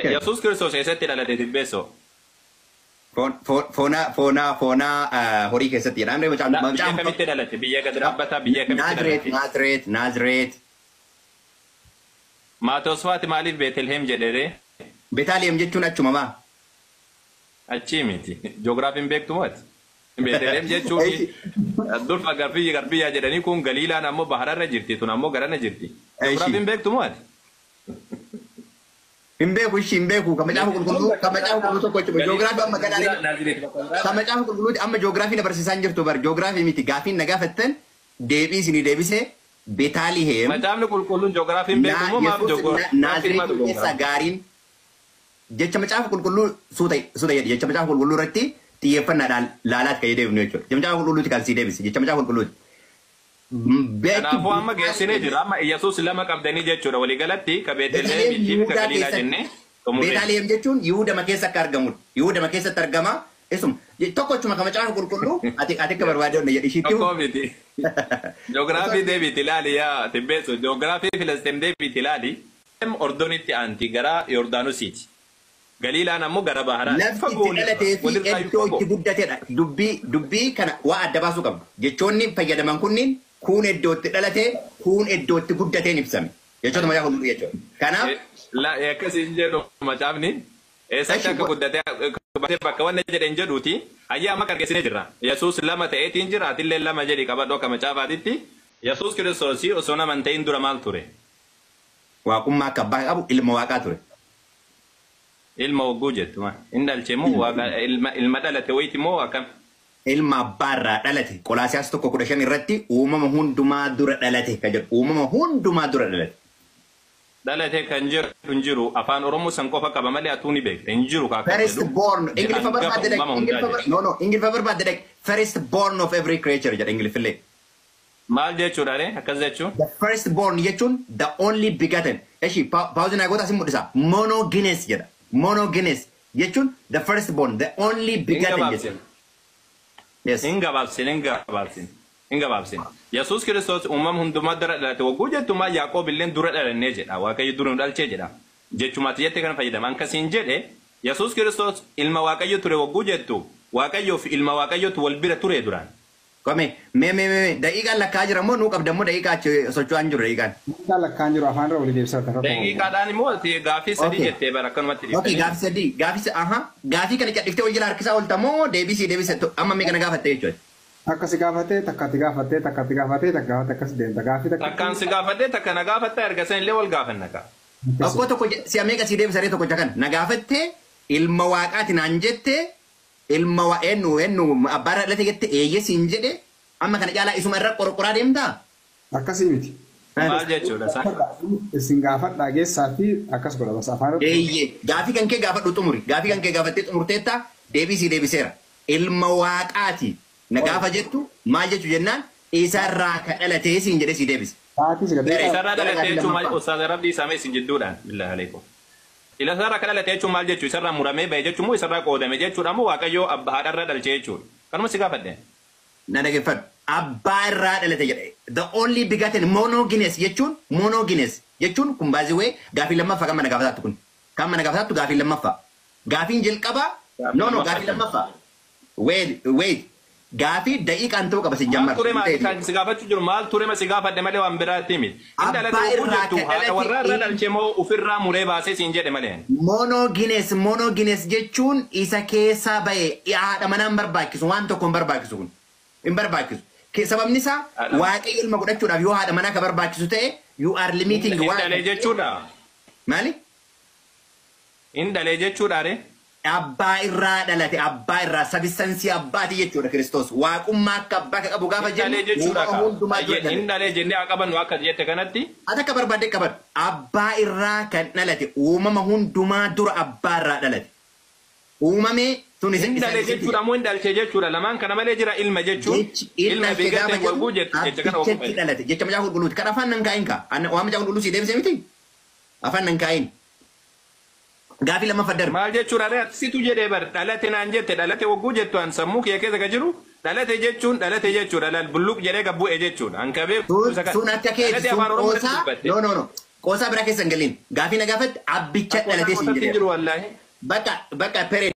Yesuus Kiristoos eessatti dhalate Tibbeessoo? Foonaa horii keessatti jedha. Biyya kamitti dhalate? Biyya gad dhaabbataa biyya kamitti dhalate? Naazreet, Naazreet. Maatewos faati maaliif Beetelheem jedhee? Beetaliyeem jechuun achuma maa? Achii miti. Joogiraafiin beektu mooti? Beetelheem jechuun durfa garbiyya garbiyyaa jedhanii kun Galiilaan ammoo bahararra jirti tun ammoo garana jirti. Joogiraafiin beektu mooti? Hin beeku ishii hin beeku kan Macaafa Qulqulluu kan Macaafa Qulqulluu tokko jechuudha. Joogiraafii amma ganaa kan Macaafa Qulqulluuti amma joogiraafii na barsiisaa hin jirtu bar joogiraafii miti gaafiin na gaafattan deebii isinii deebisee Beetaliheem. Macaafni Qulqulluun joogiraafii hin beeku moo maaf joogiraafii? Naazreet keessa gaariin jecha Macaafa Qulqulluu suuta suuta jedhi jecha Macaafa Qulqulluu irratti xiyyeeffannaadhaan laalaati kan deebinu jechuudha. Jecha Macaafa Qulqulluuti kan sii deebise jecha Macaafa Qulqulluuti. Kanaafuu amma geessinee jira. Amma Iyyasuus lama qabdanii jechuudha. Waliigalatti ka Beetlehem fi ka Galiilaa jennee xumurree. Beetaliyeem jechuun Yihuudama keessa akka argamudha. Yihuudama keessatti argama. Isuma tokkochuma kan Macaafa Qulqulluu ati ati akka barbaadde onna jedhi ishiitti. Tokkoo miti. Joogiraafii deebiiti ilaali yaa Tibbeessu. Joogiraafii Filisxeem deebiiti ilaali. Ordonitti aanti gara Yordaanusiiti. Galiilaan ammoo gara Baharaati. Lafti itti dhalatee fi iddoo itti guddatedha. Dubbii kana waa adda baasuu qabdu. Jechoonni fayyadaman kunniin kun iddoo itti dhalate kun iddoo itti guddateen ibsame. Jechoota Macaafa Qulqulluu jechuudha. Kanaaf. Akkasiin jedhu macaafni eessatti akka guddatee bakka wanna jedhen jedhuuti. Ayyaa amma qarqeessinee jirra. Yesuus lama ta'eetiin jira atillee lama jedhi qabadhu akka macaafaatitti. Yesuus Kiristoos osoo nama hin ta'in dura maal ture? Waaqummaa akka abbaa qabu ilma waaqaa ture. Ilma hogguu jettu hin dhalche moo waaqa ilma dhalate wayiiti moo akkam? Ilma abbaarraa dhalate Qolaasiyaas 1:15 irratti uumama hundumaa dura dhalate kan jedhu uumama hundumaa dura dhalate. Dhalate kan jedhu hin jiru afaan Oromoo san qofa qaba malee atuu ni beekta hin jiru kaaka jedhu. First born Ingiliffa barbaadde dhaqi no no Ingiliffa barbaadde dhaqi first born of every creature jedha Ingiliffillee. Maal jechuudha ree akkas jechuun? The first born jechuun the only begotten. Eshi paawuzi naa goota asin mul'isa monogenes jedha. Monogenes jechuun the first born the only begotten jechuudha. Yes. Hin gabaabsin, hin gabaabsin, hin gabaabsin. Yesuus Kiristoos uumama hundumaa dura dhalate wagguu jettumaa Yaaqoob illee dura dhalannee jedha. Waaqayyo dura nu dhalchee jedha. Jechumaati jettee kana fayyadama. Akkasiin jedhe Yesuus Kiristoos ilma Waaqayyo ture wagguu jettu Waaqayyoo fi ilma Waaqayyootu wal bira ture duraan. Kome mee mee mee daqiiqaan lakkaa jira moo nuu qabda moo daqiiqaa achi socho'aa hin jiru daqiiqaan? Daqiiqaan lakkaa hin jiru afaan irra walii deebisaa kan rakkoo. Daqiiqaadhaan immoo gaafii sadii jettee bara akkanumatti dhiiftee. Okay gaafii sadii gaafii aha gaafii kana cadhiftee wal jala harkisaa oolta moo deebisii deebisee amma mee kana gaafatte jechuudha. Akka si gaafattee takka ati gaafattee takka ati gaafattee takka gaafatte akkas deemta gaafii takka. Takkaan si gaafattee takka na gaafatte erga san illee wal gaafanna kaa. Akkoo tokko si'a meeqa si deebisaree tokkocha kana na gaafattee ilma waaqaati naan jettee ilma wa eenyu eenyu abbaarraa dhalate jette eeyyee siin jedhe amma kana caalaa isuma irra qorqoraa deemtaa? Akkasii miti. Maal jechuudha isaa? Isin gaafadhaa geessaa fi akkas godha bas afaan irra. Eeyyee gaafii kan kee gaafadhu xumuri gaafii kan kee gaafattee xumurteetta deebii sii deebiseera. Ilma waaqaati na gaafa jettu maal jechu jennaan isarraa ka dhalatee siin jedhee sii deebise. Sa'aatii si gadee. Isarraa dhalatee jechuun maal Ustaaz Rabbii Isaamee isin jidduudhaan billaahi aleekum. Isarraa ka dhalate jechuun maal jechuu isarraa muramee bahe jechuun moo isarraa qoodame jechuudha moo Waaqayyoo abba haadharraa dhalche jechuudha. Kanuma si gaafadhe. Na dhaggeeffadhu. Abbaa irraa dhalate jedhe. The only begotten monogenes jechuun monogenes jechuun kun baasiwee gaafii lammaffaa kan mana gaafataattu kun. Kan mana gaafataattu gaafii lammaffaa. Gaafiin jalqabaa no no gaafii lammaffaa. Wait wait Gaafii daqiiqaan ta'uu qaba si Maal jammar. ture maal kan si gaafachuu jiru maal ture ma si gaafadhe malee waan biraatti miti. Inni dhalate Abbaa oguu irraa jettu ka haadha warraa irraa dhalate dhalche moo ofirraa muree baasee siin jedhe malee. Monogenes monogenes jechuun isa keessaa bahe haadha manaa hin barbaachisu waan tokko hin barbaachisu kun hin barbaachisu. Sababni isaa Haadha Waaqayyo ilma godhachuudhaaf yoo haadha manaa ka barbaachisu ta'e you are limiting Hin waan dhalee jechuudha. Maali? Hin dhalee jechuudha ree? Abbaa irraa dhalate abbaa irraa sabistansii abbaati jechuudha Kiristoos. Waaqummaa akka abbaa ka qabu gaafa Hin dhalee jennu jechuudha uumama kaa. hundumaa dura Ayyee, hin dhalate. dhalee jennee haa qabannu akka jette kanatti. Ati akka barbaadde qabadhu. Abbaa irraa kan dhalate uumama hundumaa dura abbaa irraa dhalate. Uumamee sun isa Hin isa dhalee isatti jechuudha moo hin dhalche jechuudha lamaan kana malee jira ilma jechuun Jechi hin ilma dhalche gaafa beekate jedhu walguu jettu jecha kana walguu abbichatti fayyada. dhalate jecha Macaafa Qulqulluuti. Kan afaan nan kaa'in kaa. Anna waan Macaafa Qulqulluu sii deebisee miti? Afaan nan kaa'in. Gaafii lammaffaa darbi. Maal jechuudha ree ati situ jedhee bar dhalate naan jette dhalate wagguu jettu an sammuu kiyya keessa ka jiru dhalate jechuun dhalate jechuudha laal bulluq jedhee gad bu'e jechuudha an ka beeku Sun isa kana. sun akka keeti Dhalate sun afaan Oromoo irratti qoosaa dubbatte. no no no. Qoosaa biraa keessa hin galiin. Gaafii na gaafatte abbicha dhalatee siin Jiru jedheera. wallaahi. Bakka bakka pere.